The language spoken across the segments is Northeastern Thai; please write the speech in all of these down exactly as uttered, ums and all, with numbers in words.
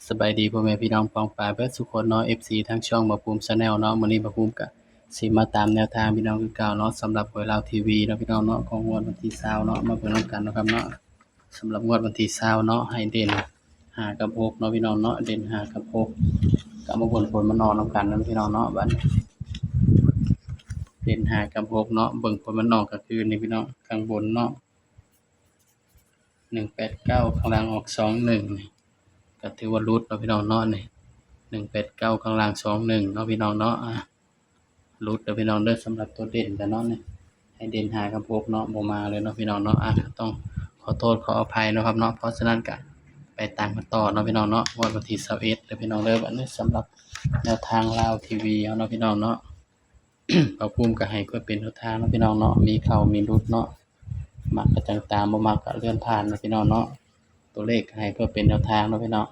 สบายดีพ่อแม่พี่น้องป้องปายเบิดสุคนเนาะ เอฟซี ทางช่องบ่าวภูมิ Channel เนาะ มื้อนี้บ่าวภูมิก็สิมาตามแนวทางพี่น้องคือเก่าเนาะ สำหรับหวยลาวทีวีเนาะพี่น้องเนาะ ของงวดวันที่ซาวเนาะ มาเบิ่งนำกันเนาะครับเนาะ สำหรับงวดวันที่ซาวเนาะ ให้เด่นห้ากับหกเนาะพี่น้องเนาะ เด่นห้ากับหก ก็มาเบิ่งผลมันออกนำกันเนาะพี่น้องเนาะ บัดนี้ เด่นห้ากับหกเนาะ เบิ่งผลมันออกก็คือนี่พี่น้อง ข้างบนเนาะ หนึ่งแปดเก้า ข้างล่างออก สองหนึ่ง นี่ ก็ถือว่าหลุดเนาะพี่น้องเนาะ นี่ หนึ่งแปดเก้า ข้างล่าง สองหนึ่ง เนาะพี่น้องเนาะ อ่ะ หลุดเด้อพี่น้องเด้อ สำหรับตัวเด่นก็เนาะ นี่ ให้เด่นห้ากับหกเนาะ บ่มาเลยเนาะพี่น้องเนาะ อ่ะ ก็ต้องขอโทษขออภัยเนาะครับเนาะ เพราะฉะนั้นก็ไปตามกันต่อเนาะพี่น้องเนาะ งวดวันที่ซาวเอ็ดเด้อพี่น้องเด้อ บัดนี้สำหรับแนวทางลาวทีวีเฮาเนาะพี่น้องเนาะ บ่าวภูมิก็ให้เพื่อเป็นแนวทางเนาะพี่น้องเนาะ มีเข้ามีหลุดเนาะ มักก็จั่งตาม บ่มักก็เลื่อนผ่านเนาะพี่น้องเนาะ ตัวเลขก็ให้เพื่อเป็นแนวทางเนาะพี่น้อง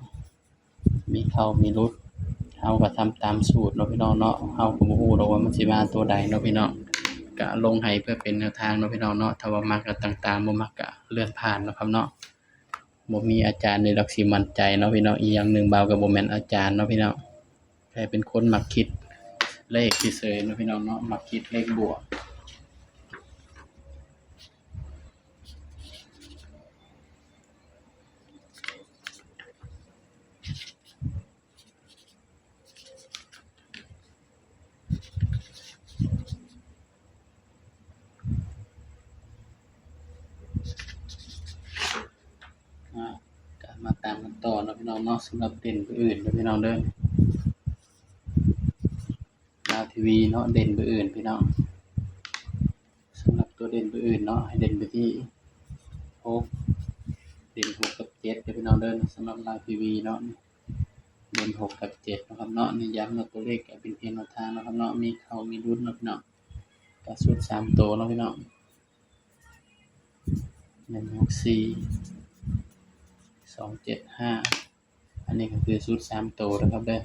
มีเข้ามีหลุด เฮาก็ทำตามสูตรเนาะพี่น้องเนาะ เฮาก็บ่ฮู้ดอกว่ามันสิมาตัวใดเนาะพี่น้อง ก็ลงให้เพื่อเป็นแนวทางเนาะพี่น้องเนาะ ถ้าว่ามักก็จั่งตาม บ่มักก็เลื่อนผ่านเนาะครับเนาะ บ่มีอาจารย์ใดดอกสิมั่นใจเนาะพี่น้อง อีกอย่างหนึ่งบ่าวก็บ่แม่นอาจารย์เนาะพี่น้อง แค่เป็นคนมักคิดเลขเฉยๆเนาะพี่น้องเนาะ มักคิดเลขบวก อ่ะ ก็มาตามกันต่อเนาะพี่น้องเนาะ สำหรับเด่นเบอร์อื่นเด้อพี่น้องเด้อ ลาวทีวีเนาะ เด่นเบอร์อื่นพี่น้อง สำหรับตัวเด่นเบอร์อื่นเนาะ ให้เด่นไปที่หก เด่นหกกับเจ็ดเด้อพี่น้องเด้อ สำหรับลาวทีวีเนาะ เด่นหกกับเจ็ดนะครับเนาะ นี่ย้ำเนาะ ตัวเลขก็เป็นเพียงแนวทางนะครับเนาะ มีเข้ามีหลุดเนาะพี่น้อง ก็ชุดสามตัวเนาะพี่น้อง หนึ่งหกสี่ สองเจ็ดห้า อันนี้ก็คือชุดสามตัวนะครับเด้อ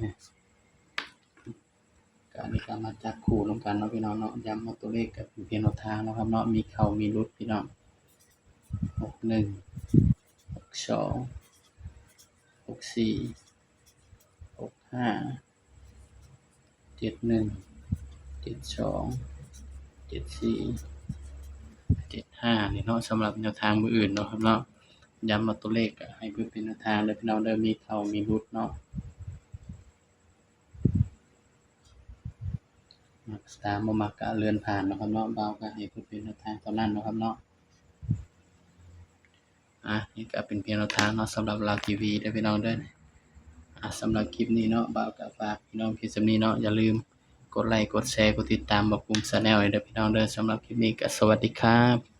ก็อันนี้ก็มาจับคู่นำกันเนาะพี่น้องเนาะ ย้ำว่าตัวเลขก็เป็นเพียงแนวทางเนาะครับเนาะ มีเข้ามีหลุดพี่น้อง หกหนึ่ง หกสอง หกสี่ หกห้า เจ็ดหนึ่ง เจ็ดสอง เจ็ดสี่ เจ็ดห้า นี่เนาะ สำหรับแนวทางมื้ออื่นเนาะครับเนาะ ย้ำว่าตัวเลขก็ให้เพื่อเป็นแนวทางเด้อพี่น้องเด้อ มีเข้ามีหลุดเนาะ มักตาม บ่มักก็เลื่อนผ่านเนาะครับเนาะ บ่าวก็ให้เพื่อเป็นแนวทางเท่านั้นเนาะครับเนาะ อ่ะ นี่ก็เป็นเพียงแนวทางเนาะ สำหรับลาวทีวีเด้อพี่น้องเด้อ อ่ะ สำหรับคลิปนี้เนาะ บ่าวก็ฝากพี่น้องเพียงส่ำนี้เนาะ อย่าลืมกดไลค์ กดแชร์ กดติดตามบ่าวภูมิ Channel ให้เด้อพี่น้องเด้อ สำหรับคลิปนี้ก็สวัสดีครับ